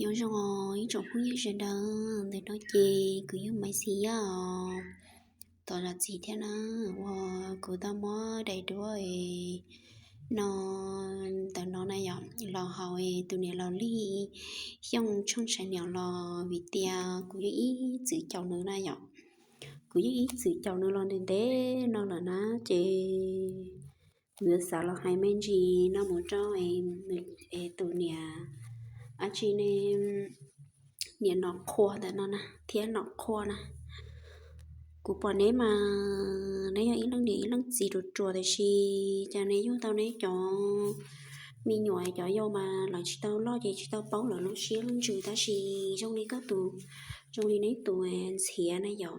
Nyob zoo ib tsoom phooj ywg sawv daws, ntawm no ces kuv yog Maiv Xis Yaj os. Tos zam txim thiab na, uas kuv tau muab daim duab no ntawm no na yom, los hauv tus niam laus Lig Xyooj tshooj tshais niam los vim tias kuv yog ib txwv caum nws na yom. Kuv yog ib txwv caum nws los ntev ntev no lawm na, ces kuv yuav xav los hais me ntsis no mus rau tus niam, ab tsi ne, niam Nom Qhua ntawm no na thiab Nom Qhua na. Kuv pom neb mas neb yog ib leej niam ib leej txiv ruam ruam tiam sis cas neb yug tau neb cov me nyuam cov yau mas lawv tsis tau loj ces tsis tau paub lawv lub siab lub ntsws, tab sis zoo li koj tus, zoo li neb tus Ntxhiav na yom.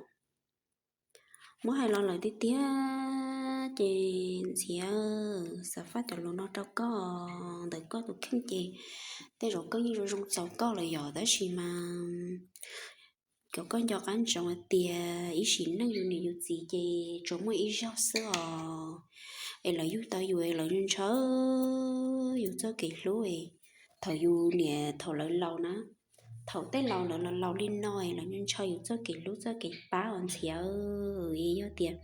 Muab hais los lawm tiag tiag ces Ntxhiav, xav faj cov lus no rau koj, ntawm koj tus kheej ces tej zaum koj yeej zoo zoo txaus koj lawm yom, tab sis mas kom koj nco qab ntsoov hais tias ib sim neej yus niam yus txiv ces tsuas muaj ib zaug xwb os. Es lawv yug tau yus es lawv ntshaw yus txoj kev hlub es thaum yus niam thaum lawv laus na, thaum tej laus lawv laus li no es lawv ntshaw yus txoj kev hlub txoj kev pab os Ntxhiav. Es yog tias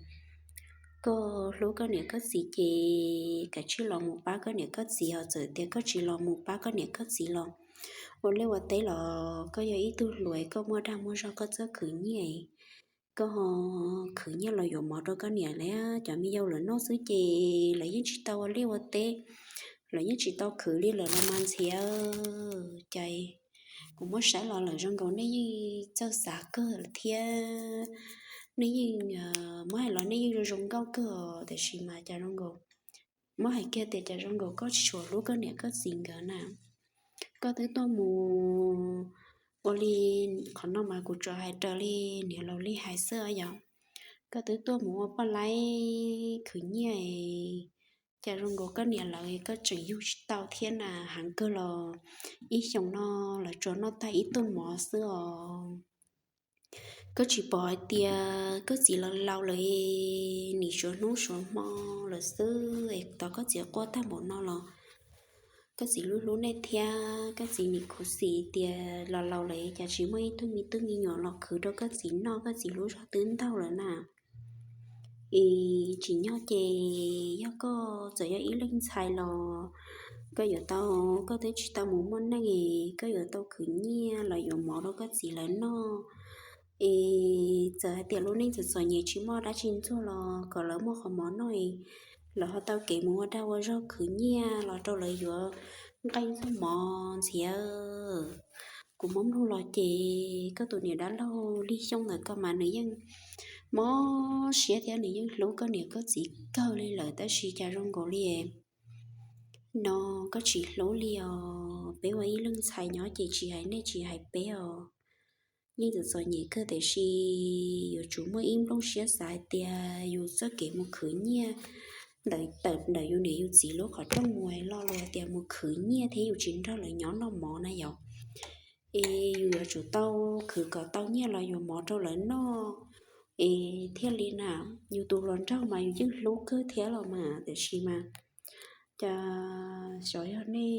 koj hlub koj niam koj txiv ces kav tsij los mus pab koj niam koj txiv os, txawm tias koj tsis los mus pab koj niam koj txiv los ua liaj ua teb los koj yog ib tug hluas koj muaj dag muaj zog koj txawj khwv nyiaj, koj ho khwv nyiaj los yuav mov rau koj niam li. Cov me yau lawv noj xwb ces lawv yeej tsis tau ua liaj ua teb, lawv yeej tsis tau khwv li lawm los mas Ntxhiav. Ces kuv muab saib los lawm zoo nkaus nej yeej txawj xav kawg thiab, nej yeej, muab hais los nej yeej zoo zoo nkauj kawg os, tiam sis mas cas zoo nkaus, muab hais kiag tias cas zoo nkaus koj tsis tshua hlub koj niam koj txiv nkawd na. Koj twb tuaj mus ua li, qhov no mas kuv tsuas hais raws li niam laus Lig hais xwb yom, koj twb tuaj mus ua poj laib khwv nyiaj, cas zoo nkaus koj niam lawv koj tseem yug tsis tau thiab na, heev kawg los ib xyoos no lawv tsuas noj tag ib tug mov xwb os. Koj tsis pom hais tias koj txiv laus laus lawm, nim suav hnub suav hmo lawm xwb es tos koj txiv quaj tag npaum no los koj txiv hlub hlub nej thiab, koj txiv nim khuv xim tias laus laus lawm cas tsis muaj ib tug me tub me nyuam los khwv rau koj txiv noj, koj txiv lub zog twb ntaug lawm na. Es tsim nyog ces yog koj txawm yog ib leeg ntxhais los koj yuav tau, koj twb tsis tau mus muaj neej es koj yuav tau khwv nyiaj los yuav mov rau koj txiv lawv noj. Es txawm hais tias lub neej txom txom nyem tsis muaj dab tsi ntxuag los kom lawv muaj qhov mov noj es lawv ho tau kev mus ua dag ua zog khwv nyiaj los rau lawv yuav nqaij ntxuag mov Ntxhiav. Kuv muab mloog los ces koj tus niam dab laug Lig Xyooj ntawm koj mas nws yeej mob siab thiab nws yeej hlub koj niam koj txiv kawg li lawm, tab sis cas zoo nkaus li no koj tsis hlub li os. Peb ua ib leeg ntxhais nyob ces tsis hais nej tsis hais peb os, yeej txom txom nyem kawg tiam sis yuav tsum muaj ib nplooj siab xav hais tias yus txoj kev mus khwv nyiaj ntawm, tawm ntawm yus niam yus txiv lub qhov rooj mus los luag tias mus khwv nyiaj thiab yus tsis nrog lawv nyob noj mov na yom. Es yus yuav tsum tau khwv kom tau nyiaj los yuav mov rau lawv noj es thiaj li na. Yus tus hluas nraug mas yus yeej hlub kawg thiab los mas, tiam sis mas cas xyov yog nej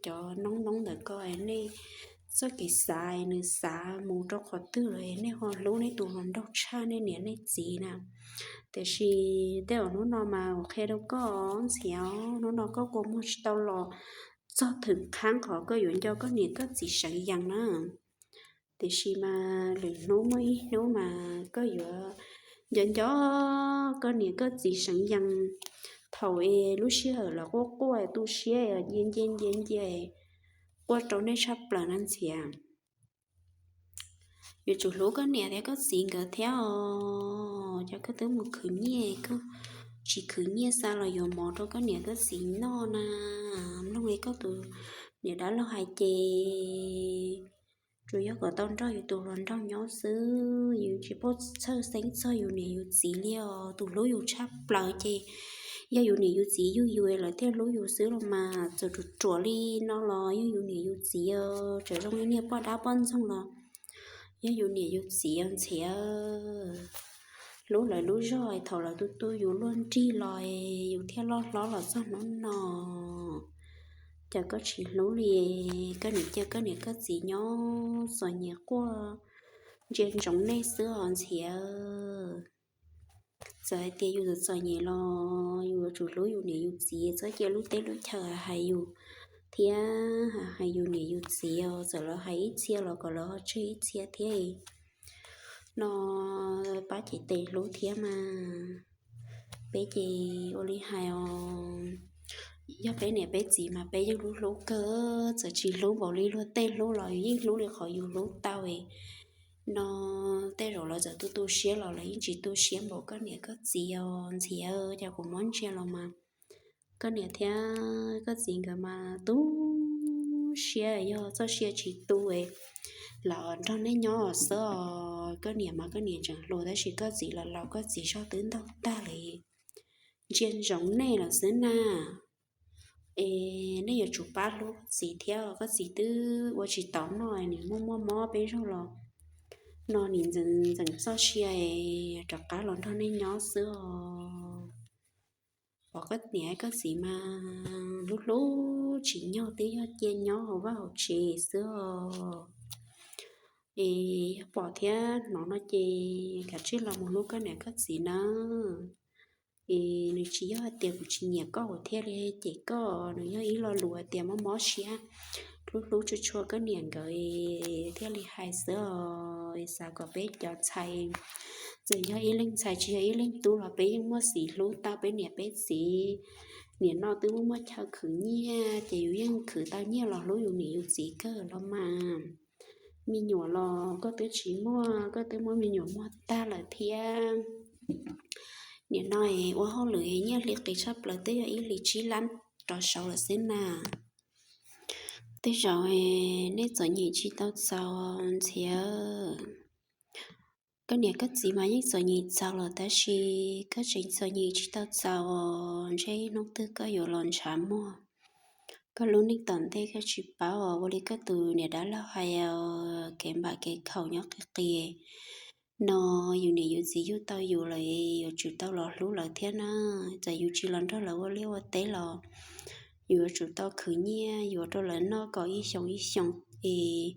cov noob noob ntawm ko nej txoj kev xav nws xav mus rau qhov twg lawm, nej ho hlub nej tus hluas nraug tshaj nej niam nej txiv na. Tiam sis tej zaum hnub no mas kuv qhia rau koj Ntxhiav, hnub no koj kua muag tsis tau los txog theem qhab qhov koj yuav nco koj niam koj txiv seev yees na. Tiam sis mas lwm hnub muaj ib hnub mas koj yuav nco nco koj niam koj txiv seev yees. Thaum es lub sij hawm lawv quaj quaj tu siab ncia ncia ncia ncia, quaj rau nej tshaj plaws na Ntxhiav. Yuav tsum hlub koj niam thiab koj txiv nkawd thiab os. Cov koj twb mus khwv nyiaj, koj tsis khwv nyiaj xa los yuav mov rau koj niam koj txiv noj na. Mloog li koj tus niam dab laug hais ces tsuas yog kom tau nrog yus tus hluas nraug nyob xwb, yus tsis paub txhawj xeeb txog yus niam yus txiv li os. Tus hlub yus tshaj plaws ces yog yus niam yus txiv yug yus lawv thiaj hlub yus xwb los mas. Txawm ruam ruam li no los yog yus niam yus txiv, txawm zoo li niag poj dab poj ntxoog los yog yus niam yus txiv Ntxhiav. Hlub lawv lub zog thaum lawv tu tu yus luag nrig los yus thiaj loj hlob los txog hnub no. Cas koj tsis hlub li, koj niam cia koj niam koj txiv nyob txom nyem quaj ntsia ntsoov nej xwb os Ntxhiav. Txawm hais tias yus txom txom nyem los yus yuav tsum hlub yus niam yus txiv, txhob cia lub teb lub chaw hais yus thiab hais yus niam yus txiv os. Txawm lawv hais ib txhia los kom lawv ho tseg ib txhia thiab no, pab cev tes hlub thiab mas. Peb ces ua li hais os, yog peb niam peb txiv mas peb yeej hlub hlub kawg, txawm tsis hlub npaum li luag tej hlub los yus yeej hlub li qhov yus hlub tau no. Tej zaum lawv txawm tu tu siab los lawv yeej tsis tu siab npaum koj niam koj txiv os Ntxhiav. Cas kuv muab ntsia los mas koj niam thiab koj txiv nkawd mas tu siab, yog txoj sia tsis tu los nrog nej nyob xwb os. Koj niam mas koj niam tseem hluas tab sis koj txiv los laus, koj txiv zog twb ntaug tag li, ntsia ntsoov nej lawm xwb na. Es nej yuav tsum pab hlub koj txiv thiab, koj txiv twb ua tsis taus noj, nws muaj muaj mob peb zaug los no nws ntxeev txoj sia rov qab los nrog nej nyob xwb os. Pom koj niam koj txiv mas hlub hlub tsis nyog twb yog cia nyob hauv vaj hauv tsev xwb os. Es yog pom thiab hnov no ces kav tsij los mus hlub koj niam koj txiv nawb. Es nws tsis yog hais tias kuv tsis nyiam koj kuv thiaj li cem koj, nws yog ib lo lus hais tias mob mob siab, hlub hlub tshua tshua koj niam nkawd thiaj li hais xwb os. Xav kom peb cov ntxhais, txawm yog ib leeg ntxhais tsis yog ib leeg tub los peb yeej muaj xiv hlub tau peb niam peb txiv. Nim no twb muaj muaj chaw khwv nyiaj ces yus yeej khwv tau nyiaj los hlub yus niam yus txiv kawg los mas. Me nyuam los koj twb tsis muaj, koj twb muab me nyuam muag tag lawm thiab. Nim no ua hauj lwm nyiaj hli qis tshaj plaws twb yog ib hlis tsib lab rov saud lawm xwb na. Tej zaum nej txom nyem tsis tau txaus Ntxhiav. Koj niam koj txiv mas yeej txom nyem txaus los tab sis koj tseem txom nyem tsis tau txaus os. Ntshe ib hnub twg koj yuav los ntshav muag. Koj lub neej tom ntej koj tsis paub os, ua li koj tus niam dab laug hais os, kev npam kev khaum nyob qis qis no, yus niam yus txiv yug tau yus lawm yuav tsum tau los hlub lawv thiab na. Txawm yus tsis los nrog lawv ua liaj ua teb los yus yuav tsum tau khwv nyiaj yuav rau lawv noj kom ib xyoos ib xyoos es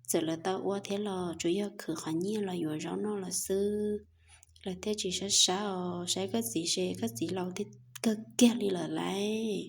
txawm lawv tau ua thiab los tsuas yog khwv qhov nyiaj los yuav zaub noj los xwb. Lawv thiaj tsis sab sab os. Saib koj txiv se koj txiv laus thiab kawg kiag li lawm lauj.